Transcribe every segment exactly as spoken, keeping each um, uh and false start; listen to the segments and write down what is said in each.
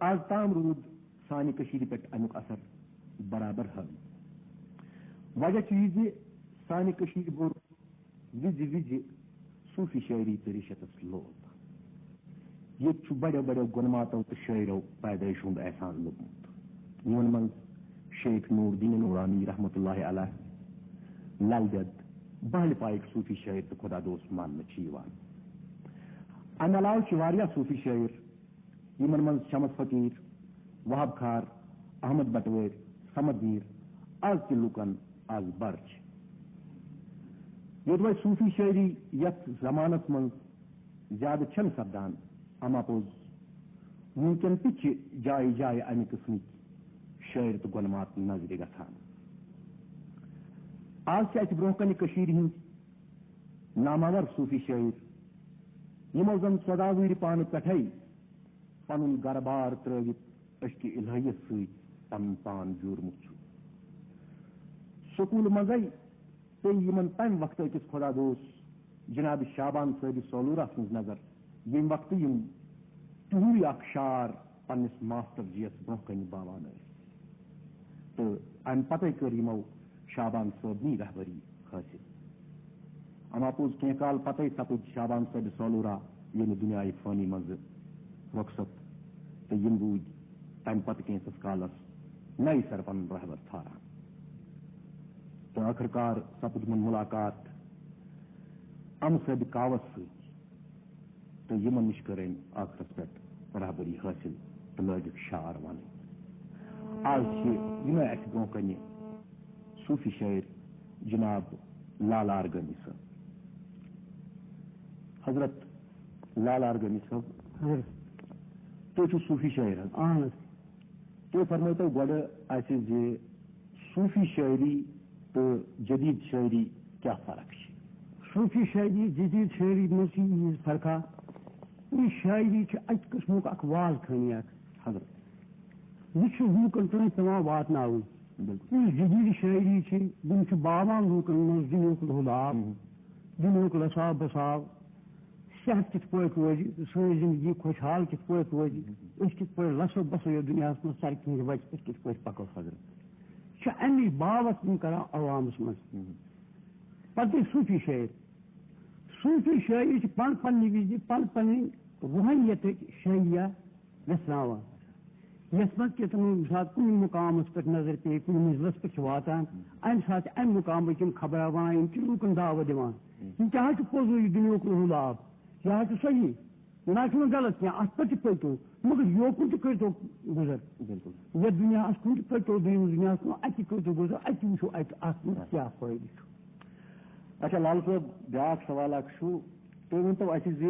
آز تام روٗد سانہِ کٔشیٖرِ پٮ۪ٹھ اَمیُک اثر برابر حٲوِتھ۔ وجہ چھُ یہِ زِ سانہِ کٔشیٖرِ بوٚر وِزِ وِزِ صوٗفی شٲعری تہٕ ریشتس لول۔ ییٚتہِ چھُ بڑیو بڑیو گۄنماتو تہٕ شٲعرو پیدٲیِش ہُنٛد احسان لوٚبمُت، یِمن منٛز شیخ نور الدین نورانی رحمتہ اللہ علیہ، لل دٮ۪د، بہلہِ پایِکۍ صوٗفی شٲعر تہٕ خۄدا دوست ماننہٕ چھِ یِوان۔ اَمہِ علاوٕ چھِ واریاہ صوٗفی شٲعر، یِمن منٛز شمس فقیٖر، وہاب کھار، احمد بٹوٲرۍ، صمد میٖر، از تہِ لوٗکن از بر چھِ۔ یوٚدوے صوٗفی شٲعری یتھ زمانس منٛز زیادٕ چھنہٕ سپدان، اما پوٚز وُنکٮ۪ن تہِ چھِ جایہِ جایہِ امہِ قٕسمٕکۍ شٲعر تہٕ گۄنمات نظرِ گژھان۔ از چھِ اسہِ برونٛہہ کنہِ کٔشیٖرِ ہٕنٛدۍ ناماور صوٗفی شٲعر، یِمو زن ژۄداہ وُہرِ پانہٕ پٮ۪ٹھے پنُن گرٕ بار ترٲوِتھ عشقِ الہیت سۭتۍ پنُن پان جوٗرمُت چھُ۔ سکوٗلہٕ منٛزے پیٚیہِ یِمن تمہِ وقتہٕ أکِس خۄدا دوست جناب شابان صٲبِ سولورہ سٕنٛز نظر، ییٚمہِ وقتہٕ یِم تِہُنٛدُے اکھ شعر پننِس ماسٹر جِیَس برونٛہہ کنہِ باوان ٲسۍ۔ تہٕ امہِ پتے کٔر یِمو شابان صٲبنی رہبری حٲصِل۔ اما پوٚز کینٛہہ کال پتے سپٕدۍ شابان صٲبِ سولورہ ییٚمہِ دُنیاہہِ فٲنی منٛزٕ رۄخصت، تہٕ یِم روٗدۍ تمہِ پتہٕ کینٛژس کالس نَیہِ سرٕ پنُن رہبر ژھاران۔ تہٕ ٲخٕر کار سپُد یِمن مُلاقات امہٕ صٲبِ کاوس سۭتۍ، تہٕ یِمن نِش کٔر أمۍ ٲخرس پٮ۪ٹھ رہبری حٲصِل تہٕ لٲگِکھ شعر ونٕنۍ۔ از چھِ یِمے اسہِ برونٛہہ کنہِ صوٗفی شٲعر جناب لال آرگٲمی صٲب۔ حضرت لال آرگٲمی صٲب، حضرت۔ تُہۍ چھِو صوٗفی شٲعر حظ؟ اہن حظ۔ تُہۍ فرمٲیتو گۄڈٕ اسہِ زِ صوٗفی شٲعری تہٕ جدید شٲعری کیٛاہ فرق چھِ؟ صوٗفی شٲعری، جدید شٲعری منٛز چھِ ییٖژ فرقا، یہِ شٲعری چھِ اَکہِ قٕسمُک اکھ واز خٲنی اکھ۔ حضرت۔ یہِ چھُ لوٗکن تام پٮ۪وان واتناوُن۔ بِلکُل۔ یُس جدید شٲعری چھِ، یِم چھِ باوان لوٗکن منٛز دُنیہُک لُہُلاو، مہم۔ دُنیہُک لساو بساو، صحت کِتھ پٲٹھۍ روزِ، سٲنۍ زندگی خۄشحال کِتھ پٲٹھۍ روزِ، مہم۔ أسۍ کِتھ پٲٹھۍ لسو بسو یتھ دُنیاہس منٛز، سرکہِ ہٕنٛزِ وتہِ پٮ۪ٹھ کِتھ پٲٹھۍ پکو۔ حضرت۔ چھِ امی باوتھ یِم کران عوامس منٛز۔ مہم۔ پتہٕ گٔے صوٗفی شٲعر۔ صوٗفی شٲعری چھِ پن پننہِ وِزِ پن پنٕنۍ روحٲنیتٕچ شٲعری ویژھراوان۔ یَتھ منٛز کہِ تِمن ساتہٕ کُنہِ مُقامَس پٮ۪ٹھ نظر پیٚیہِ، کُنہِ منزلَس پٮ۪ٹھ چھِ واتان، اَمہِ ساتہٕ چھِ اَمہِ مُقامٕکۍ یِم خبراں وَنان، یِم چھِ لوٗکَن دعوت دِوان۔ یہِ کیٛاہ حظ چھُ پوٚزُے، یہِ دُنیاہُک لُہُل آب؟ یہِ حظ چھُ صحیح، یہِ نہ حظ چھُنہٕ غلط کینٛہہ، اَتھ پٮ۪ٹھ تہِ پٔکِو، مگر یوکُن تہِ کٔرۍتو گُزر۔ بِلکُل۔ یَتھ دُنیاہَس کُن تہِ پٔکِو، دوٚیمِس دُنیاہَس کُن، اَتہِ تہِ کٔرۍتو گُزر، اَتہِ وٕچھو اَتہِ اَتھ منٛز کیٛاہ فٲیدٕ چھُ۔ اچھا لال صٲب، بیٛاکھ سوال اَکھ چھُ، تُہۍ ؤنۍتو اَسہِ زِ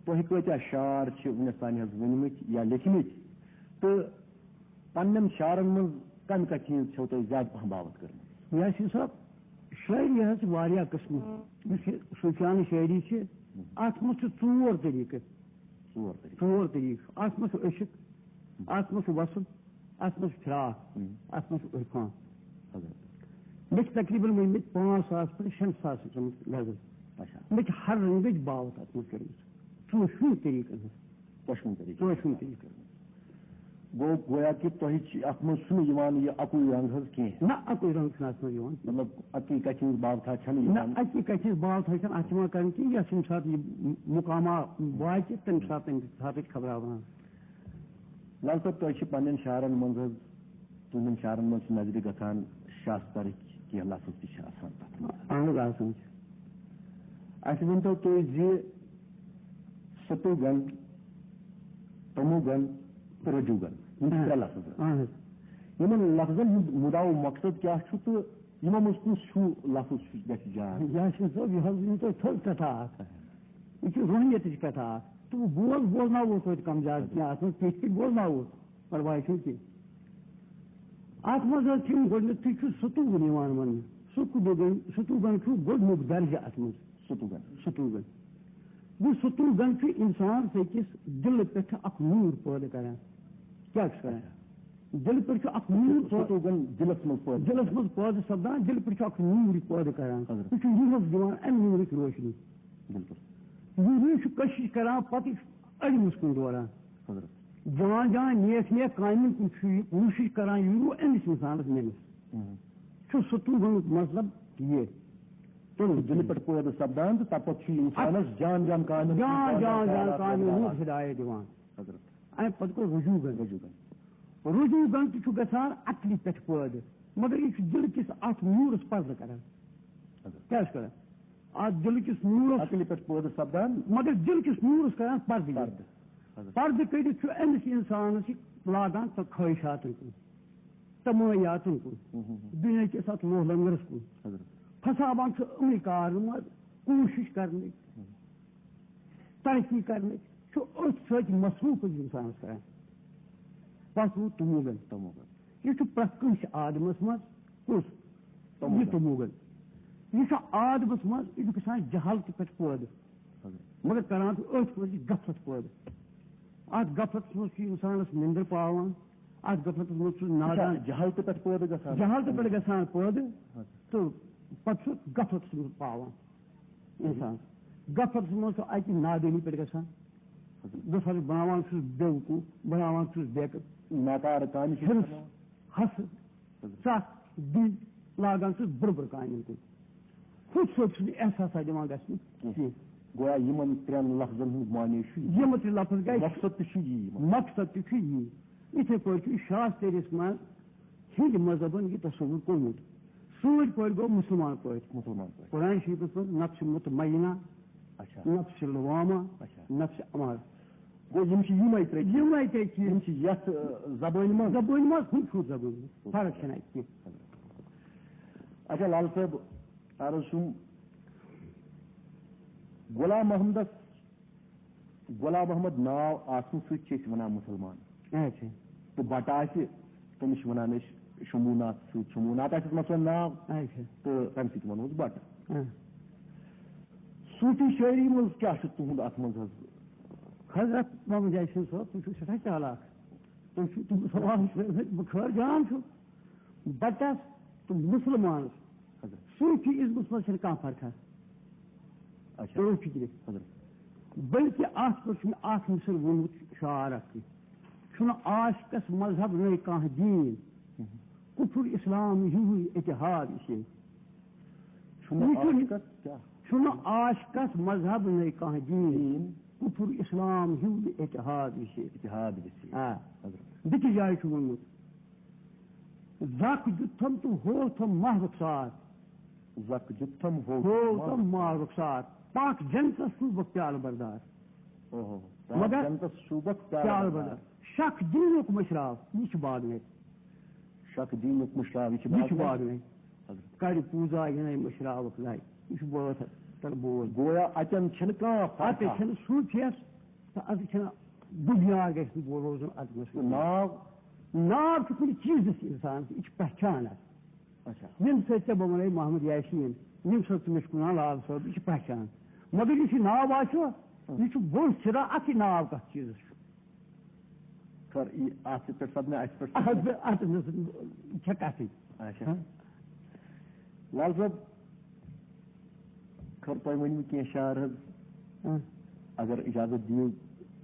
تۄہہِ کۭتیٛاہ شعر چھِ وُنِس تام حظ ؤنۍمٕتۍ یا لیکھمٕتۍ؟ تہٕ پننٮ۪ن شعرن منٛز کمہِ کتھِ ہٕنٛز چھَو تۄہہِ زیادٕ پہم باوتھ کٔرمٕژ؟ یاسین صٲب، شٲعری حظ چھِ واریاہ قٕسمہٕ۔ یُس یہِ صوٗفیانہٕ شٲعری چھِ، اَتھ منٛز چھِ ژور طریٖقہٕ۔ ژور طریٖقہٕ۔ ژور طریٖقہٕ۔ اَتھ منٛز چھُ عشق، اَتھ منٛز چھُ وصل، اَتھ منٛز چھُ فراق، ہم۔ اَتھ منٛز چھُ عرفان۔ حضرت۔ مےٚ چھِ تقریٖباً ؤنۍمٕتۍ پانٛژھ ساس پٮ۪ٹھ شیٚن ساسَن تام غزل۔ اچھا۔ مےٚ چھِ ہر رنٛگٕچ باوتھ اَتھ منٛز کٔرمٕژ۔ ژوٚشوٕنی طریٖقن ہٕنٛز۔ ژۄشوٕنی طریٖقہٕ۔ ژۄشوٕنی طریٖقہٕ۔ گوٚو، گویا کہِ تۄہہِ چھِ اَتھ منٛز چھُنہٕ یِوان یہِ اَکُے رنٛگ حظ کینٛہہ۔ نہ، اَکُے رنٛگ چھُنہٕ اَتھ منٛز یِوان۔ مطلب، اَکی کَتھِ ہٕنٛز باوتھا چھَنہٕ نہ، یِوان۔ اَکی کَتھِ ہٕنٛز باوتھا چھَنہٕ اَتھ یِوان کَرنہٕ کینٛہہ، یَتھ ییٚمہِ ساتہٕ یہِ مُقامہ واتہِ، تَمہِ ساتہٕ، تَمہِ ساتہٕ چھِ خبراں وَنان۔ لال صٲب، تۄہہِ چھِ پنٛنٮ۪ن شعرَن منٛز حظ، تُہٕنٛدٮ۪ن شعرَن منٛز چھِ نظرِ گژھان شاسترٕکۍ کینٛہہ لفظ تہِ چھِ آسان تَتھ منٛز۔ اَہَن حظ، آسان چھِ۔ اَسہِ ؤنۍتو تُہۍ زِ ستوگن، تموگن تہٕ رجوگن، یِم چھِ آ۔ ترٛےٚ لفظ۔ اہن حظ۔ یِمن لفظن ہُنٛد مُدا و مقصد کیٛاہ چھُ تہٕ یِمو منٛز کُس ہیوٗ لفظ چھُ، گژھِ جان؟ یاسین صٲب، یہِ حظ ؤنِو تۄہہِ تھٔز کتھا اکھ۔ یہِ چھِ روحنیتٕچ کتھا اکھ۔ تہٕ بہٕ بوز-، بوزناوو توتہِ کم زیادٕ کینٛہہ، اتھ منٛز پیٚٹھۍ پیٚٹھۍ بوزناوو، پرواے چھُنہٕ کینٛہہ۔ اتھ منٛز حظ چھِ یِم گۄڈٕنیتھٕے چھُ ستوگن یِوان وننہٕ۔ ستوگن، ستوگن چھُ گۄڈٕنیُک درجہٕ اتھ منٛز۔ ستوگن۔ ستوگن۔ گوٚو، ستوگن چھُ انسان سٕنٛدِس دِلہٕ پٮ۪ٹھ اکھ نوٗر پٲدٕ کران۔ کیٛاہ چھُ کران؟ دِلہٕ پٮ۪ٹھ چھُ اکھ نوٗر پٲدٕ۔ ستوگن دِلس منٛز پٲدٕ۔ دِلس منٛز پٲدٕ سپدان، دِلہٕ پٮ۪ٹھ چھُ اکھ نوٗر پٲدٕ کران۔ حضرت۔ یہِ چھُ روحس دِوان اَمہِ نوٗرٕچ روشنی۔ بِلکُل۔ یہِ روح چھُ کشش کران، پتہٕ یہِ چھُ اَڑِ منٛز کُن دوران۔ حضرت۔ جان جان نیک نیک کامٮ۪ن کُن چھُ یہِ کوٗشِش کران، یہِ روٗ أمِس اِنسانَس میٲنِس۔ ہُم۔ چھُ سُہ تُلُن مطلب یہِ۔ تُلُن۔ دِلہِ پٮ۪ٹھ پٲدٕ سپدان تہٕ تَمہِ پَتہٕ چھُ اِنسانَس جان جان کامٮ۪ن کُن جان جان جان خیالات کامٮ۪ن ہُنٛد ہدایت دِوان۔ حضرت۔ اَمہِ پَتہٕ گوٚو رجوٗع گنٛج۔ رجوٗع گنٛج۔ رجوٗع گنٛج تہِ چھُ گژھان عقلہِ پٮ۪ٹھ پٲدٕ، مگر یہِ چھُ دِلہٕ کِس اَتھ نوٗرَس پردٕ کران۔ حضرت۔ کیٛاہ چھُ کران؟ اَتھ دِلہٕ کِس نوٗرَس عقلہِ پٮ۪ٹھ پٲدٕ سپدان۔ مگر دِلہٕ کِس نوٗرَس کران پردٕ یہِ۔ پردٕ۔ حضرت۔ پردٕ کٔرِتھ چھُ أمِس اِنسانَس یہِ لاگان تہٕ خٲہِشاتَن کُن، تمٲیاتَن کُن، ہُم، ہُم، ہُم۔ دُنیا کِس اَتھ لوہ لنگرَس کُن۔ حضرت۔ پھساوان چھُ أمنٕے کارَن منٛز کوٗشِش کرنٕچ، ہُم۔ ترقی کرنٕچ، چھُ أتھۍ سۭتۍ مصروٗف أکِس اِنسانَس کران۔ پَتہٕ روٗد تموگن۔ تموگن۔ یہِ چھُ پرٛٮ۪تھ کٲنٛسہِ آدمَس منٛز کُس؟ تموگن۔ یہِ تموگن۔ یہِ چھُ آدمَس منٛز، یہِ چھُ گژھان جہالتہٕ پٮ۪ٹھ پٲدٕ۔ حضرت۔ مگر کران چھُ أتھۍ منٛز یہِ غفلت پٲدٕ۔ اَتھ غفلتَس منٛز چھُ اِنسانَس نِندٕر پاوان، اَتھ غفلتَس منٛز چھُ نادان۔ اچھا، جہالتہٕ پٮ۪ٹھ پٲدٕ گژھان۔ جہالتہٕ پٮ۪ٹھ گژھان پٲدٕ۔ حضرت۔ تہٕ پَتہٕ چھُ غفلتَس منٛز پاوان اِنسان۔ غفلتَس منٛز چھُ اَتہِ نادٲنی پٮ۪ٹھ گژھان۔ حضرت۔ دَپان بَناوان چھُس بیوقوٗف، بَناوان چھُس بیقٕل۔ ناکارٕ کامہِ چھِ حِرص، کران۔ حسد، حضرت۔ ژکھ، دِل لاگان چھُس بُرٕ بُرٕ کامٮ۪ن کُن۔ خود سوچ چھُنہٕ احساسا دِوان گژھنہٕ کینٛہہ۔ کینٛہہ۔ گویا یِمن ترٛٮ۪ن لفظن ہُنٛد معنی چھُ یہِ۔ یِم تہِ لفظ گٔے مقصد تہِ چھُ یی یِمن۔ مقصد تہِ چھُ یی۔ یِتھے پٲٹھۍ چھُ شاسترِس منٛز ہیٚنٛدۍ مذہبن یہِ تصوُر کوٚرمُت۔ سۭتۍ پٲٹھۍ گوٚو مُسلمان پٲٹھۍ۔ مُسلمان پٲٹھۍ۔ قرآن شریٖفس منٛز نفس مطمئنہ، اچھا۔ نفس لوامہ، اچھا۔ نفس امارہ۔ گوٚو یِم چھِ یِمے ترٛےٚ چیٖز۔ یِمے ترٛےٚ چیٖز۔ یِم چھِ یتھ، آ، زبٲنۍ منٛز۔ زبٲنۍ منٛز، ہُم چھُ زبٲنۍ منٛز۔ فرق چھنہٕ اَتہِ کینٛہہ۔ اچھا لال صٲب، عرض چھُم، غلام محمدس، غلام محمد ناو آسنہٕ سۭتۍ چھِ أسۍ ونان مُسلمان۔ اچھا۔ تہٕ بٹہٕ آسہِ، تٔمِس چھِ ونان أسۍ شمبھوٗ ناتھ سۭتۍ، شمبھوٗ ناتھ آسٮ۪س مثلاً ناو، اچھا۔ تہٕ تَمہِ سۭتۍ وَنوس بٹہٕ۔ آ۔ صوٗفی شٲعری منٛز کیٛاہ چھُ تُہُنٛد اَتھ منٛز حظ؟ حضرت محمد یاسین صٲب، تُہۍ چھِو سٮ۪ٹھاہ چالاک۔ تُہۍ چھِو تُہُنٛد سوال چھُ، بہٕ خٲر جان چھُس۔ بٹس تہٕ مُسلمانس، حضرت۔ صوٗفی ازمس منٛز چھنہٕ کانٛہہ فرقا۔ اچھا۔ تُہۍ فِکرِ۔ حضرت۔ بلکہِ اتھ پٮ۪ٹھ چھُ مےٚ اکھ مِثال ووٚنمُت شعار اکھ تہِ۔ چھُنہٕ عاشقس مذہب نَے کانٛہہ دیٖن۔ ہُم۔ کفر اسلام ہیوٗے اتحاد اسے۔ چھُنہٕ یہِ چھُنہٕ، عاشقس کیٛاہ؟ چھُنہٕ عاشقس مذہب نَے کانٛہہ دیٖن۔ دیٖن۔ کفر اسلام ہیوٗے اتحاد اسے۔ اتحاد اسے۔ آ۔ حضرت۔ بیٚکِس جایہِ چھُ ووٚنمُت۔ زکھ دیُتتھم تہٕ ہووتھم ماہ رخسار۔ زکھ دیُتتھم ہووتھم ہووتھم ماہ۔ ماہ رخسار۔ پاک جنتس شوٗبکھ پیالہٕ بردار۔ اوہو۔ پاک مگر جنتس شوٗبکھ پیالہٕ پیالہٕ بردار۔ بردار۔ شک دیٖنُک مٔشراو، یہِ چھُ باغ نَے۔ شک دیٖنُک مٔشراو، یہِ چھُ یہِ چھُ باغ نَے۔ باغ نَے۔ حضرت۔ کرِ پوٗزا یہِ نَے مٔشراوکھ نَے۔ یہِ چھُ بٲتھ، تَلہٕ بوز۔ گویا اَتٮ۪ن چھِنہٕ کانٛہہ فرقا۔ اَتہِ چھِنہٕ صوٗفیَس تہٕ اَتہِ چھِنہٕ دُنیا گژھِ نہٕ بو-، روزُن اَتہِ منٛز۔ ناو؟ ناو چھُ کُنہِ چیٖزَس اِنسانَس، یہِ چھِ پہچان اَتھ۔ اچھا۔ ییٚمہِ سۭتۍ ژےٚ بہٕ وَنَے محمد یاسین، ییٚمہِ سۭتۍ ژٕ مےٚ چھُکھ وَنان لال صٲب، یہِ چھِ پہچان۔ مگر یُس یہِ ناو آسیو، ہُم۔ یہِ چھُ بوٚڑ سِرا اَتھ یہِ ناو کَتھ چیٖزَس چھُ۔ خٲر، یہِ اَتھ پٮ۪ٹھ سَپدِ نہٕ اَسہِ پٮ۪ٹھ۔ اَتھ پٮ۪ٹھ، اَتھ منٛز چھےٚ کَتھٕے۔ اچھا۔ ہاں۔ لال صٲب، خٲر، تۄہہِ ؤنِو کینٛہہ شعر حظ۔ ہاں۔ اگر اجازت دِیِو،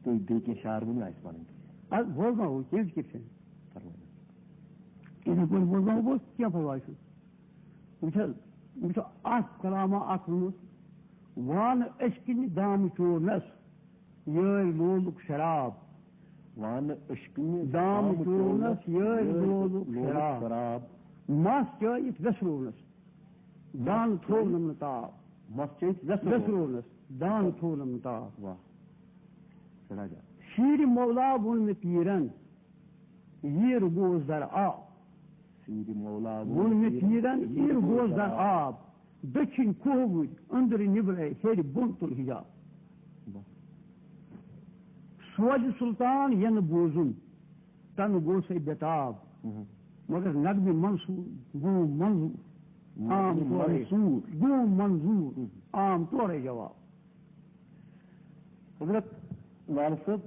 تُہۍ بیٚیہِ کینٛہہ شعر ؤنِو اَسہِ پَنٕنۍ۔ اَدٕ بوزناوو، کینٛہہ فِکِر چھَنہٕ۔ فرمٲیِو۔ یِتھَے پٲٹھۍ بوزناوو بہٕ، کینٛہہ پَرواے چھُنہٕ۔ وٕچھ حظ، مےٚ چھُ اَکھ کلامہ اَکھ ووٚنمُت، وانہٕ أچھ کِنہِ دامہٕ چورنَس، یٲرۍ لولُک شراب۔ وانہٕ أچھ کِنہِ دامہٕ دامہٕ چورنَس، چورنَس، یٲرۍ یٲرۍ لولُک لولُک شراب۔ شراب۔ مَس چٲیِتھ وٮ۪سروونَس، دانہٕ تھوونَم نہٕ تاو۔ مَس چٲیِتھ وٮ۪سروونَس۔ وٮ۪سروونَس، دانہٕ تھوونَم نہٕ تاو۔ واہ۔ سٮ۪ٹھاہ جان۔ شیٖرِ مولا ووٚن مےٚ پیٖرَن، ییٖر گوس در آو۔ شیٖرِ مولا ووٚن مےٚ پیٖرَن، ییٖر گوس در آو۔ دٔچھِنۍ کھووٕرۍ، أنٛدرٕ نیٚبرَے، ہیٚرِ بۄن تُل حجاب۔ واہ۔ سوزِ سُلطان یَنہٕ بوزُن، تَنہٕ گوسَے بے تاب۔ مگر نغمِ منصور گوم منظور، عام نغمِ طورے، منصور۔ گوم منظور، عام طورے جواب۔ حضرت لال صٲب،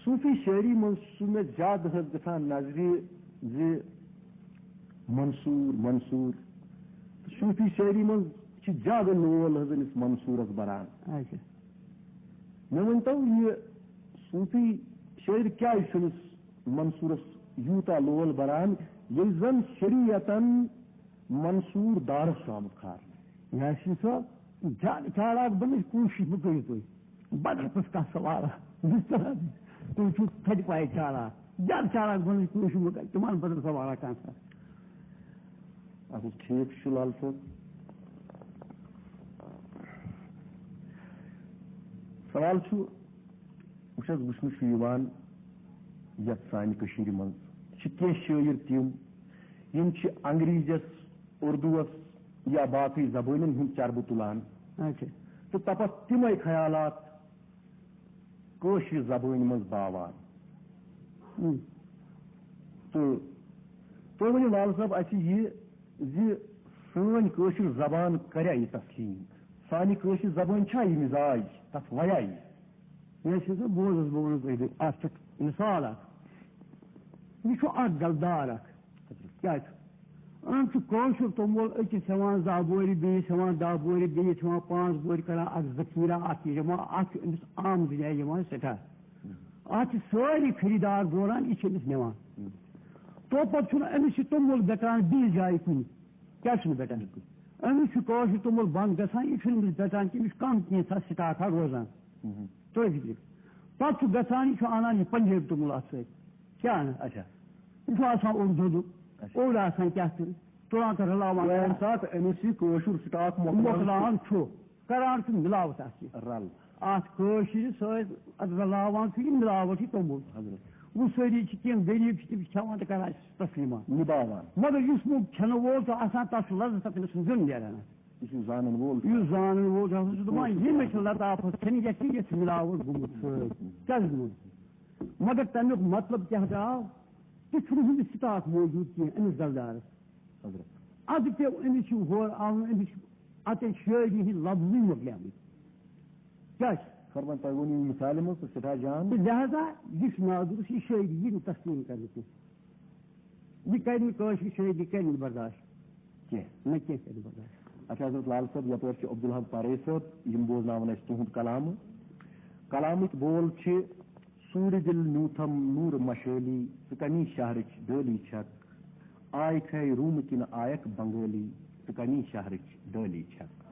صوٗفی شٲعری منٛز چھُ مےٚ زیادٕ حظ گژھان نظرِ زِ منصوٗر، منصوٗر۔ تہٕ صوٗفی شٲعری منٛز چھِ زیادٕ لول حظ أمِس منصوٗرَس بَران۔ اچھا۔ مےٚ ؤنۍتو یہِ صوٗفی شٲعر کیٛازِ چھُنہٕ منصوٗرس یوٗتاہ لول بران، ییٚلہِ زن شریعتن منصوٗر دارس چھُ آمُت کھارنہٕ؟ یاسین صٲب، زیادٕ چالاک بننٕچ کوٗشِش مہٕ کٔرِو تُہۍ۔ بدل کُس کانٛہہ سوالہ؟ تُہۍ چھِو تھدِ پایہِ چالاک۔ زیادٕ چالاک بننٕچ کوٗشِش مہٕ کٔرِو، تِمن بدل سوالہ کانٛہہ سا۔ اَدٕ حظ ٹھیٖک چھُ لال صٲب۔ سوال چھُ، وٕچھ حظ، وٕچھنہٕ چھُ یِوان یَتھ سانہِ کٔشیٖرِ منٛز چھِ کینٛہہ شٲعر تِم، یِم چھِ انگریزیَس، اردوٗوَس یا باقٕے زبٲنٮ۪ن ہُنٛد چربہٕ تُلان اچھا۔ تہٕ تَپَس تِمَے خیالات کٲشرِ زبٲنۍ منٛز باوان۔ ہم۔ تہٕ تُہۍ ؤنِو لال صٲب اَسہِ یہِ زِ سٲنۍ کٲشِر زبان کَریا یہِ تسلیٖم؟ سانہِ کٲشِر زبٲنۍ چھا یہِ مِزاج، تَتھ وَیا یہِ؟ مےٚ چھُ سُہ بوزُس، بہٕ وَنہٕ تۄہہِ بیٚیہِ اَتھ پٮ۪ٹھ مِثال اَکھ۔ یہِ چھُ اَکھ گَلدار اَکھ۔ کیٛاہ چھُ؟ أمۍ چھُ کٲشُر توٚمُل أکِس ہٮ۪وان دَہ بورِ، بیٚیِس ہٮ۪وان دَہ بورِ، بیٚیِس ہٮ۪وان پانٛژھ بورِ، کَران اَکھ ذخیٖرہ، اَکھ یہِ جمع، اَتھ چھُ أمِس آمدنی یِوان سٮ۪ٹھاہ۔ اَتھ چھِ سٲری خریٖدار دوران، یہِ چھِ أمِس نِوان۔ تو پَتہٕ چھُنہٕ أمِس یہِ توٚمُل بٮ۪ٹان بیٚیِس جایہِ کُنہِ۔ کیٛازِ چھُنہٕ بٮ۪ٹان؟ أمِس چھُ کٲشُر توٚمُل بنٛد گژھان، یہِ چھُنہٕ أمِس بٮ۪ٹان کینٛہہ، یہِ چھُ کَم کینٛژھا سِٹاکھا روزان۔ تُہۍ فِکرِ۔ پَتہٕ چھُ گژھان، یہِ چھُ اَنان یہِ پنجٲبۍ توٚمُل اَتھ سۭتۍ۔ کیٛاہ اَنان؟ اچھا۔ یہِ چھُ آسان اوٚڑ دۄدُک، اچھا۔ اوٚڑ آسان کیٛاہ تہٕ تُلان تہٕ رَلاوان۔ ییٚمہِ ساتہٕ أمِس یہِ کٲشُر سِٹاک مۄکلاوان مۄکلاوان چھُ، کران چھُ مِلاوَٹھ اَتھ سۭتۍ۔ رَل۔ اَتھ کٲشرِ سۭتۍ اَتھ رَلاوان چھُ یہِ مِلاوَٹھ یہِ توٚمُل۔ حضرت۔ وۄنۍ سٲری چھِ، کینٛہہ غریٖب چھِ، تِم چھِ کھٮ۪وان تہٕ کران چھِ تسلیٖما۔ نِباوان۔ مگر یُس وۄنۍ کھٮ۪نہٕ وول چھُ آسان، تَتھ چھُ لذت تٔمِس سُنٛد زیُن نیران اَتھ۔ یُس زانن وول چھُ۔ یُس زانن وول چھُ آسان، چھُ دَپان، ییٚمِس چھِ لطافت چھَنہٕ، یَتھ چھِ یَتھ مِلاوَٹھ گوٚمُت سۭتۍ۔ کیٛازِ گوٚمُت؟ مگر تَمیُک مطلب کیٛاہ درٛاو؟ تہِ چھُنہٕ ہُمِس سِٹاک موجوٗد کینٛہہ أمِس گَلدارَس۔ حضرت۔ اَدٕ پیوٚو أمِس یہِ ہورٕ آوُن، أمِس چھِ اَتہِ شٲعری ہِنٛدۍ لفظٕے مۄکلیمٕتۍ۔ کیٛاہ چھِ؟ فرمان تۄہہِ ووٚنوُ یہِ مِثالہِ منٛز تہٕ سٮ۪ٹھاہ جان۔ تہٕ لہذا یہِ چھُ نادُرُست، یہِ شٲعری یی نہٕ تسلیٖم کرنہٕ کینٛہہ۔ یہِ کرِ نہٕ کٲشرِ شٲعری، یہِ کرِ نہٕ برداشت کینٛہہ۔ نہ کینٛہہ کرِ برداشت۔ اچھا حضرت لال صٲب، یپٲرۍ چھِ عبدالحق پارے صٲب، یِم بوزناوَن اَسہِ تُہُنٛد کلامہٕ۔ کلامٕکۍ بول چھِ، سوٗرِ دِل نیوٗتھم نوٗر مشٲلی، ژٕ کمی شہرٕچ ڈٲلی چھکھ۔ آے کھے روٗمہٕ کِنہٕ آیکھ بنگٲلی، ژٕ کمی شہرٕچ ڈٲلی چھکھ۔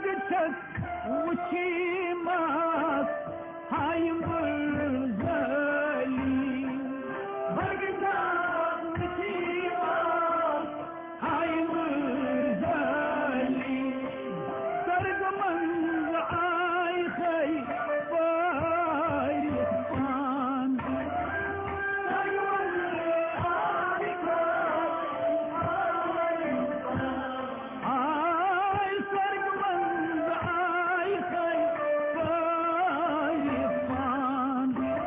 چھکھ وٕچھمٕژ ہایم زٲلی، بہٕ چھکھ وٕچھمٕژ ہایم زٲلی، سرگہٕ منٛز آیہِ سۄے پٲرِتھ پانہٕ۔ سرگہٕ منٛز آیہِ سۄے آے سرگہٕ منٛز آے سۄے پٲرِتھ پانہٕ۔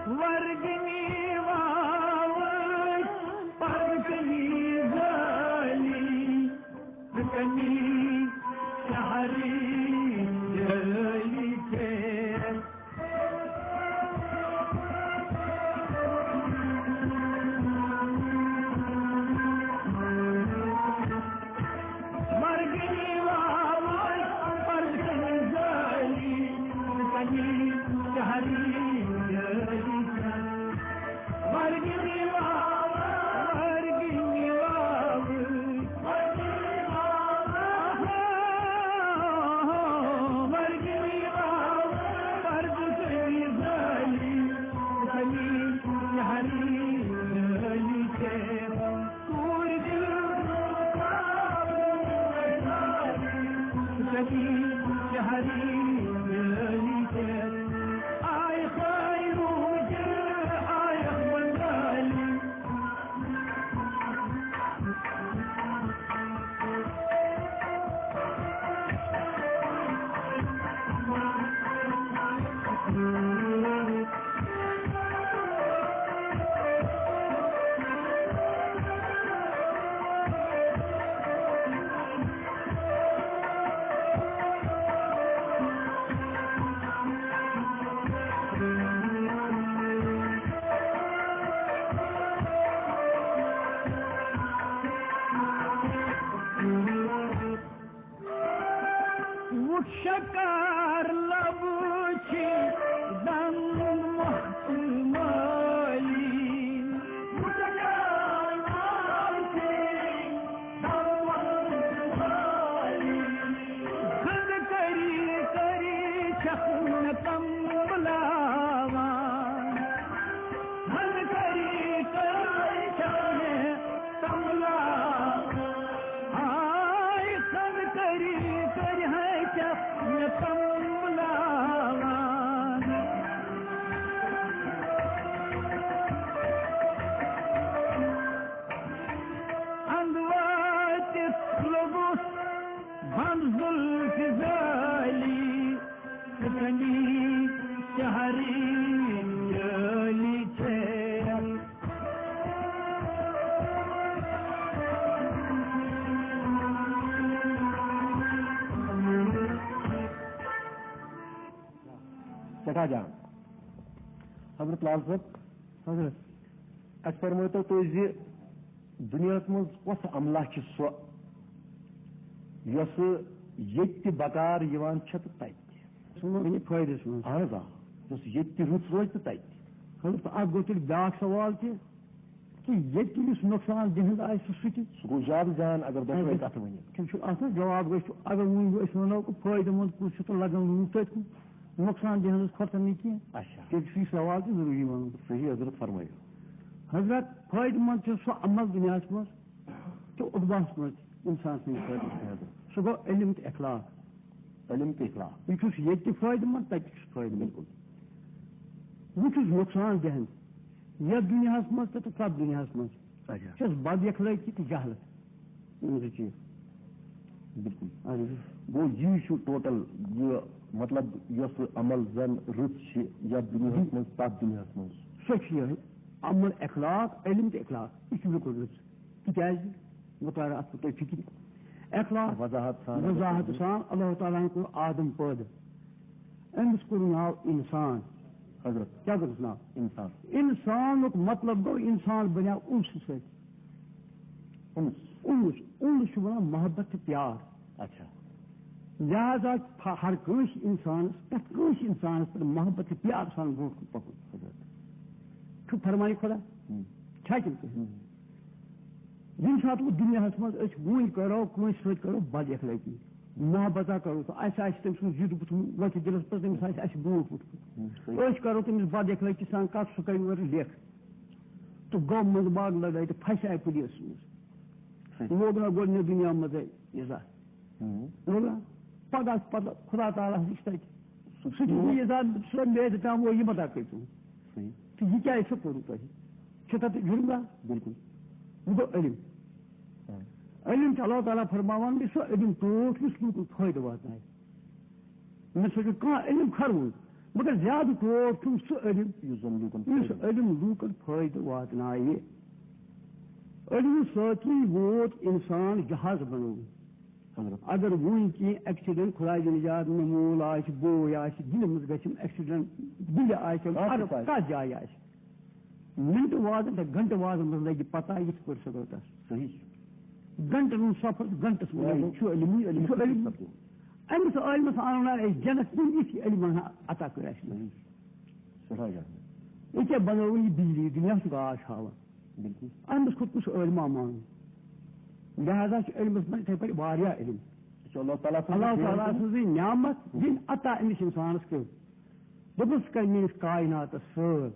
ورگنی واوٕچ پرگنی زٲلی۔ کنی شہری جٲلی چھے۔ مرگی واوٕچ پرزن زٲلی، کنی شہری جٲلی چھے۔ مرگی واوٕچ، مرگی واوٕچ، وُچھ شکار لبہٕ چھِ دنٛد مۄختہٕ مٲلی۔ وُچھ شکار لبہٕ چھِ دنٛد مۄختہٕ مٲلی۔ خنٛد کٔری کٔری چھکھ نہٕ تم بُلاوان۔ خنٛد کٔری کٔری چھکھ نہٕ تم بُلاوان۔ ہاے خنٛد کٔری کٔری ہاے چھکھ نہٕ تم بُلاوان۔ اندٕ وٲتِتھ لوٚگُس بنٛد زُلفہِ زٲلی۔ کنی شہری جٲلی چھے۔ سٮ۪ٹھاہ جان۔ حضرت لال صٲب، حضرت۔ اَسہِ فرمٲیتو تُہۍ زِ دُنیاہَس منٛز کۄس املاک چھِ سۄ، یۄسہٕ ییٚتہِ تہِ بکار یِوان چھےٚ تہٕ تَتہِ تہِ؟ سُہ ووٚن مےٚ فٲیدَس منٛز۔ اَہَن حظ، آ۔ یۄس ییٚتہِ تہِ رٕژ روزِ تہٕ تَتہِ تہِ۔ حضرت، اَتھ گوٚو تیٚلہِ بیٛاکھ سوال تہِ، کہِ ییٚتہِ تہِ یُس نۄقصان دِہُنٛد آسہِ، سُہ تہِ۔ سُہ گوٚو زیادٕ جان اگر دۄشوَے اَدٕ کَتھٕ ؤنِو۔ تِم چھِ اَتھ منٛز جواب گژھِ، اگر وۄنۍ أسۍ وَنو کہِ فٲیدٕ منٛد کُس چھُ تہٕ لَگان لوٗکھ تٔتھۍ کُن، نۄقصان دِہَنٛد کھۄتہٕ نہٕ کینٛہہ۔ اچھا۔ تیٚلہِ چھُ یہِ سوال تہِ ضروٗری وَنُن۔ صحیح حضرت، فرمٲیِو۔ حضرت، فٲیدٕ منٛد چھُ سُہ عمل دُنیاہَس منٛز تہٕ عُقباہَس منٛز تہِ اِنسان سٕنٛدِ خٲطرٕ۔ صحیح حضرت۔ سُہ گوٚو علم تہٕ اخلاق۔ علم تہٕ اخلاق۔ یہِ چھُس ییٚتہِ تہِ فٲیدٕ منٛد، تَتہِ تہِ چھُس فٲیدٕ منٛد۔ بِلکُل۔ وۄنۍ چھُس نۄقصان دِہَن یَتھ دُنیاہَس منٛز تہٕ تَتھ دُنیاہَس منٛز۔ اچھا۔ چھَس بد اخلٲقی تہٕ جہالت۔ یِم زٕ چیٖز۔ بِلکُل۔ اَہَن حظ۔ گوٚو یی چھُ ٹوٹل یہِ، مطلب، یۄس عمل زَن رٕژ چھِ یَتھ دُنیاہَس منٛز، تَتھ دُنیاہَس منٛز۔ سۄ چھِ یِہوٚے عمل اخلاق، علم تہٕ اخلاق۔ یہِ چھُ بِلکُل رٕژ۔ تِکیٛازِ؟ بہٕ تارٕ اَتھ پٮ۪ٹھ تۄہہِ فِکرِ۔ اخلاق وضاحت سان۔ وضاحت سان، اللہ تعالیٰ ہَن کوٚر آدم پٲدٕ۔ أمِس کوٚر ناو اِنسان۔ حضرت۔ کیٛاہ کوٚرُس ناو؟ اِنسان۔ اِنسانُک مطلب گوٚو اِنسان بنیٛاو اُنسہٕ سۭتۍ۔ اُنس۔ اُنس، اُنس چھُ وَنان محبت تہٕ پیار۔ اچھا۔ لہذا چھُ ہر کٲنٛسہِ اِنسانَس، پرٛٮ۪تھ کٲنٛسہِ اِنسانَس پٮ۪ٹھ محبت تہٕ پیار سان برٛونٛٹھ کُن پَکُن۔ حضرت۔ چھُ فرمانے خۄدا۔ ہم۔ چھا کِنہٕ کِہیٖنۍ؟ ییٚمہِ ساتہٕ وۄنۍ دُنیاہَس منٛز أسۍ وُنۍ کَرو، کٲنٛسہِ سۭتۍ کَرو بد اخلٲقی، محبتہ کَرو، تہٕ اَسہِ آسہِ تٔمۍ سُنٛد زِد بُتھ وۄتھِ دِلَس پٮ۪ٹھ، تٔمِس آسہِ اَسہِ برونٛٹھ وُچھمُت۔ أسۍ کَرو تٔمِس بد اخلٲقی سان کَتھ، سُہ کَرِ اورٕ لیکھ۔ تہٕ گوٚو منٛزٕ باگ لڑٲے تہٕ پھسے پُلیٖسَس منٛز۔ لوگ نہ گۄڈٕنیتھ دُنیا منٛزٕے یہِ زانٛہہ۔ لوگ نہ؟ پگاہ پتہٕ خدا تعالیٰ ہَس نِش تَتہِ۔ سُہ چھُ یہِ زانٛہہ، سُہ میلہِ تام وۄنۍ یہِ متا کٔرِو۔ تہٕ یہِ کیٛازِ چھُ کوٚرمُت تۄہہِ؟ چھُ تَتھ جُرم گژھان؟ بِلکُل۔ یہِ گوٚو علم۔ علم چھُ اللہ تعالیٰ فرماوان، یہِ سُہ علم ٹوٹھ یُس لوٗکَن فٲیدٕ واتنایہِ۔ مےٚ سۭتۍ چھُ کانٛہہ علم کھرُن، مگر زیادٕ ٹوٹھ چھُم سُہ علم، یُس زَن لوٗکَن یُس فٲیدٕ علم لوٗکَن فٲیدٕ واتنایہِ۔ علمہٕ سۭتی ووت اِنسان جہاز بنوو۔ حضرت۔ اگر وُنہِ کینٛہہ ایکسیڈنٹ، خداے دِنہٕ یاد، مےٚ مول آسہِ، بوے آسہِ، دِلہِ منٛز گژھِ ایکسیڈنٹ، دِلہِ آسہِ، کَتھ اگر آسہِ؟ کَتھ جایہِ آسہِ، منٹہٕ وادن تہٕ گھنٹہٕ وادن منٛز لگہِ پتہ یِتھ پٲٹھۍ سُہ گوٚو تس۔ صحیح۔ گھنٹن ہُنٛد سفر، گھنٹس منٛز۔ یہِ چھُ علمی، علمی یہِ چھُ علمی۔ سفر۔ أمِس عٲلمس آنو نا أسۍ جنت، تٔمۍ یِتھ یہِ علم عطا کٔر اَسہِ۔ صحیح۔ سٮ۪ٹھاہ جان۔ یہِ کیٛاہ بنٲوٕن یہِ بجلی، دُنیا چھُ گاش ہاوان۔ بِلکُل۔ أمِس کھوٚت کُس عٲلما مانُن؟ لہذا چھُ علمس منٛز یِتھَے پٲٹھۍ واریاہ علم۔ یہِ چھُ اللہ تعالیٰ سٕنٛز اللہ تعالیٰ سٕنٛزٕے نعمت، ییٚمۍ عطا أمِس اِنسانس کٔر۔ دوٚپُس، ژٕ کر میٲنِس کایناتس سٲل۔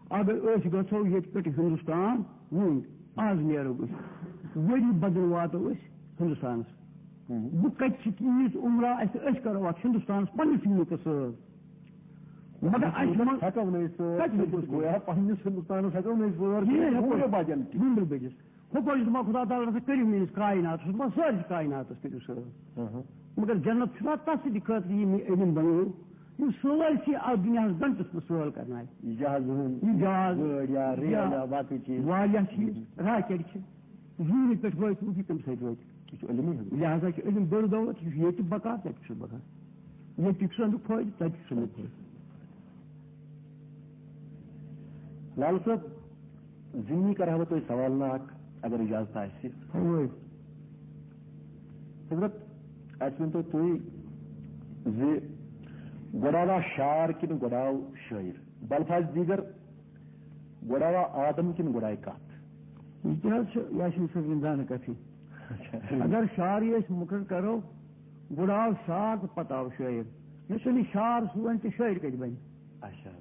اگر أسۍ گژھو ییٚتہِ پٮ۪ٹھ ہندوستان، وُنۍ، آز نیرو أسۍ، ؤری بدل واتو أسۍ ہندوستانس۔ بہٕ کتہِ چھِ تیٖژ عمرہ اَسہِ، أسۍ کرو اتھ ہندوستانس پننِس مُلکس سۭتۍ۔ مگر اَسہِ منٛز ہٮ۪کو نہٕ أسۍ سٲل کتہِ ہٮ۪کو أسۍ؟ گویا پننِس ہندوستانس ہٮ۪کو نہٕ أسۍ سٲل کِہیٖنۍ کٔرِتھ، ہٮ۪کو۔ وُہے بجن تہِ۔ وُمبرِ بٔجِس۔ ہُہ گوٚو یُس ما خدا تعالیٰ ہسا کٔرِو میٲنِس کایناتس، سُہ ما سٲرسٕے کایناتس کٔرِو سٲل۔ مگر جنت چھُنہ تس سٕنٛدِ خٲطرٕ یہِ مےٚ علم بنوو، یُس سٲرسٕے اتھ دُنیاہس گنٹس منٛز سٲل کرنایہِ۔ یہِ جہاز ہُنٛد، یہِ جہاز، گٲڑۍ یا ریل یا یا باقٕے چیٖز۔ واریاہ چیٖز، راکٹ چھِ۔ زوٗنہِ پٮ۪ٹھ وٲتۍ، وُچھ تَمہِ سۭتۍ وٲتۍ۔ یہِ چھُ علمٕے حظ۔ لہذا چھُ علم بٔڑ دولت، یہِ چھُ ییٚتہِ بکار، تَتہِ چھُ بکار۔ ییٚتہِ چھُ سُہ اَمیُک فٲیدٕ، تَتہِ چھُ سُہ اَمیُک فٲیدٕ۔ لال صٲب، زِمنی کرٕ ہا بہٕ تۄہہِ سوال ناکھ، اگر اجازت آسہِ۔ فرمٲیِو۔ حضرت، اَسہِ ؤنۍتو تُہۍ زِ گۄڈٕ آوا شار کِنہٕ گۄڈٕ آو شٲعر؟ بلفاظ دیٖگر، گۄڈٕ آوا آدم کِنہٕ گۄڈٕ آیہِ کَتھ؟ یہِ تہِ حظ چھُ یاسین صٲب سٕنٛز زانہٕ کَتھٕے۔ اچھا۔ اگر شعرٕے أسۍ مُقرر کَرو، گۄڈٕ آو شعر تہٕ پَتہٕ آو شٲعر۔ مےٚ چھُنہٕ یہِ شعر سُوٕنۍ تہٕ شٲعر کَتہِ بَنہِ؟ اچھا۔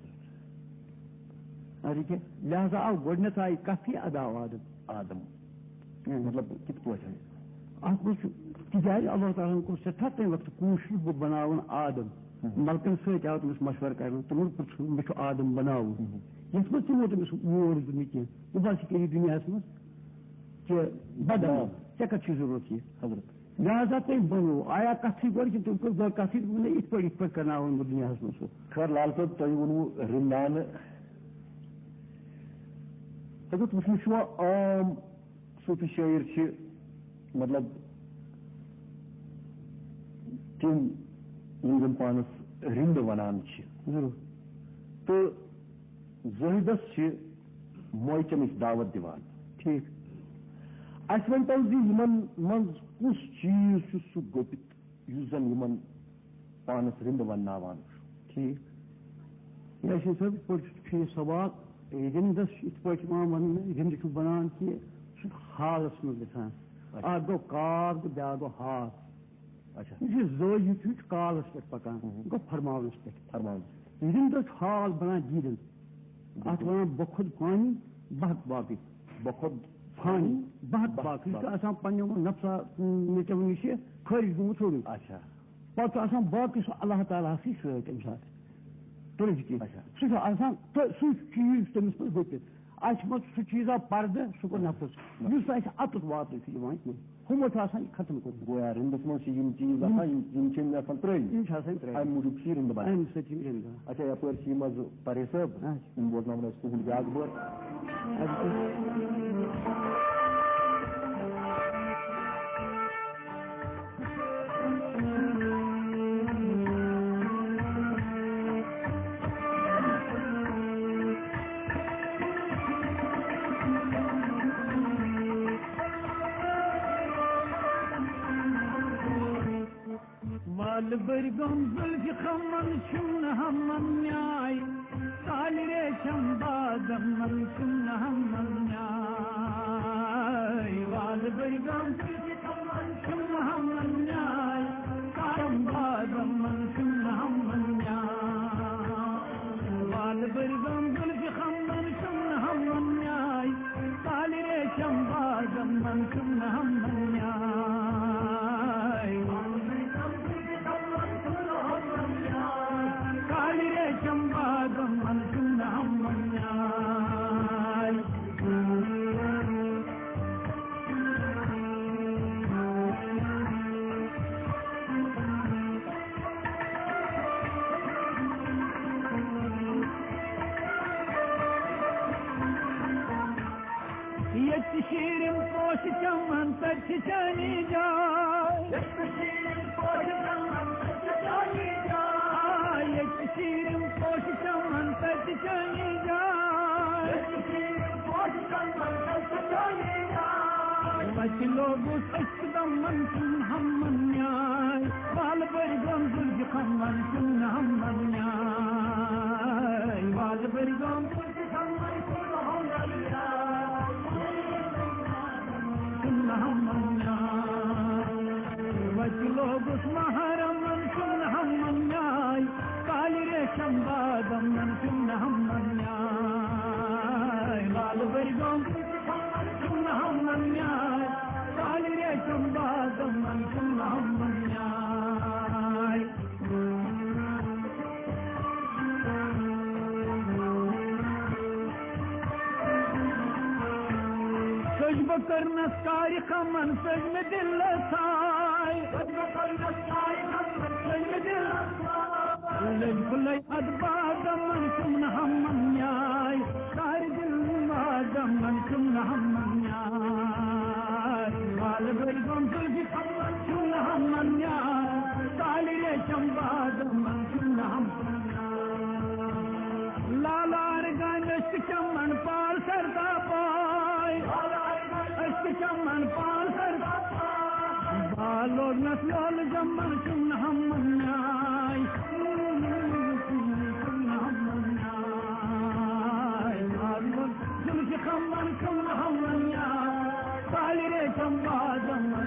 اَدٕ کیٛاہ؟ لہذا آو گۄڈٕنٮ۪تھ آیہِ کَتھٕے، اَدٕ آو آدم۔ آدم۔ اۭں۔ مطلب کِتھ پٲٹھۍ؟ اَتھ منٛز چھُ، تِکیٛازِ اللہ تعالیٰ ہَن کوٚر سٮ۪ٹھاہ تَمہِ وقتہٕ کوٗشِش، بہٕ بَناوَن آدم۔ ہُم۔ ملکَن سۭتۍ آو تٔمِس مَشوَرٕ کَرنہٕ، تِمَن پرٛژھ، مےٚ چھُ آدم بَناوُن۔ ہُم۔ یَتھ منٛز تِمو تٔمِس ووٹ دیُت نہٕ کینٛہہ، دوٚپُن، ژٕ کٔرِو دُنیاہَس منٛز کہِ بدل، نعم۔ ژےٚ کَتھ چھُے ضروٗرت یہِ؟ حضرت۔ لہذا تٔمۍ بَنوو، آیا کَتھٕے گۄڈٕ کِنہٕ تٔمۍ کٔر گۄڈٕ کَتھٕے، دوٚپُن، نہ، یِتھ پٲٹھۍ، یِتھ پٲٹھۍ کَرناوَن بہٕ دُنیاہَس منٛز سُہ۔ خٲر لال صٲب، تۄہہِ ووٚنوُ رِنٛدانہٕ۔ حضرت، وٕچھنہٕ چھُ یِوان عام صوٗفی شٲعر چھِ، مطلب، تِم یِم زَن پانَس رِنٛدٕ وَنان چھِ۔ ضروٗر۔ تہٕ زٲہدَس چھِ مویہِ چٮ۪نٕچ دعوت دِوان۔ ٹھیٖک۔ اَسہِ ؤنۍتو زِ یِمَن منٛز کُس چیٖز چھُ سُہ گوٚبِتھ یُس زَن یِمَن پانَس رِنٛدٕ وَنناوان چھُ۔ ٹھیٖک۔ یاسین صٲب، یِتھ پٲٹھۍ چھُ یہِ سوال، رِنٛدَس چھُ یِتھ پٲٹھۍ یِوان وَننہٕ، رِنٛدٕ چھُ بَنان کہِ سُہ چھُ حالَس منٛز گژھان۔ اچھا۔ اَکھ گوٚو کال تہٕ بیٛاکھ گوٚو حال۔ اچھا۔ یُس یہِ زٲوِج چھُ، یہِ چھُ کالَس پٮ۪ٹھ پَکان، ہُم۔ گوٚو فرماونَس پٮ۪ٹھ۔ فرماونَس۔ رِنٛدَس چھُ حال بَنان دیٖدَن۔ اَتھ بِلکُل۔ وَنان بۄکھُد پانی، بَہَک باقٕے۔ بۄکھُد پانی، بَہَک بَہَک باقٕے۔ یہِ چھُ باقٕے۔ آسان پنٛنیو نفسا، مےٚ کیٛاہ ووٚن، یہِ چھُ خٲرِج گوٚمُت سورُے۔ اچھا۔ پَتہٕ چھُ آسان باقٕے سُہ اللہ تعالیٰ ہَسٕے سۭتۍ تَمہِ ساتہٕ۔ تُلِتھ کینٛہہ۔ اچھا۔ سُہ چھُ آسان تہٕ سُہ چیٖز تٔمِس منٛز گوٚبِتھ۔ اَسہِ منٛز چھُ سُہ چیٖزا پردٕ، سُہ گوٚو نفس۔ نفس۔ یُس اَسہِ اَتُتھ واتنہٕ چھُ یِوان کینٛہہ۔ ہُمو چھُ آسان یہِ ختم کوٚرمُت۔ گویا رِنٛدَس منٛز چھِ یِم چیٖز یِم آسان، یِم، یِم چھِ مےٚ آسان ترٛٲومٕتۍ۔ یِم چھِ آسان ترٛٲومٕتۍ۔ اَمہِ موٗجوٗب چھِ یہِ رِنٛدٕ بَنان۔ اَمہِ سۭتۍ چھِ یِم رِنٛدٕ بَنان۔ اچھا، یَپٲرۍ چھِ یِم حظ پرے صٲب، اچھا۔ یِم بوزناوَن اَسہِ تُہُنٛد بیٛاکھ بٲتھ۔ اچھا۔ وال بٔرۍ گوٚم زُلفِ خمن چھُم نہٕ ہمن نیاے، سالہِ ریشم بادمن چھُم نہٕ ہمن۔ شمن ہمن نیاے، کارم بادم من شمن ہمن نیاے۔ وال برگم گل خمن شمن ہمن نیاے، کال ریشم بادم من شمن ہمن نیاے۔ کال ریشم بادم من شمن ہمن نیاے۔ ییٚتہِ چھِ شیٖرِن پوشہِ چمن، تَتہِ چھِ چٲنی جاے۔ ییٚتہِ چھِ شیٖرِن پوشہِ چمن، تَتہِ چھِ چٲنی جاے۔ آ، ییٚتہِ چھِ شیٖرِن پوشہِ چمن، تَتہِ چھِ چٲنی جاے۔ ییٚتہِ چھِ شیٖرِن پوشہِ چمن، تَتہِ چھِ چٲنی جاے۔ وَتہِ لوگُس أسۍ دمن، چھُم ہمن نیاے۔ وال بٔرۍ گوٚم زُلفہِ خمن، چھُم ہمن نیاے۔ وال بٔرۍ گوٚم زُلفہِ خمن، چھُم ہمن نیاے۔ چھُم ہمن نیاے۔ وَتہِ لوگُس محرمن، چھُم ہمن نیاے۔ کالہِ ریشم بادمن، چھُم ہمن نیاے۔ وال بٔرۍ گوٚم زُلفہِ خمن، چھُم ہمن نیاے۔ کالہِ ریشم بادمن، چھُم ہمن نیاے۔ سٔج بہٕ کٔرنَس کارِ خمن، سٔج مےٚ دِلس ساے۔ سٔج بہٕ کٔرنَس کارِ خمن، سٔج مےٚ دِلس ساے۔ لٔج پھُلے اَتھ بادمن، چھُم نہٕ ہمن نیاے۔ کارِ دِل بادمن، چھُم نہٕ ہمن نیاے۔ وال بٔرۍ گوٚم زُلفہِ خمن، چھُم نہٕ ہمن نیاے۔ کالہِ ریشم بادمن، چھُم نہٕ ہمن نیاے۔ لالار گامہِ أسۍ تہِ چمن پال سر تاپاے۔ أسۍ تہِ چمن پال سر تاپاے۔ بالوگ نس لول جمن، چھُم نہٕ ہمن نیاے۔ چھُم نہٕ ہمن نیاے۔ بالوگ زُلفہِ خمن، چھُم نہٕ ہمن نیاے۔ کالہِ ریشم بادمن،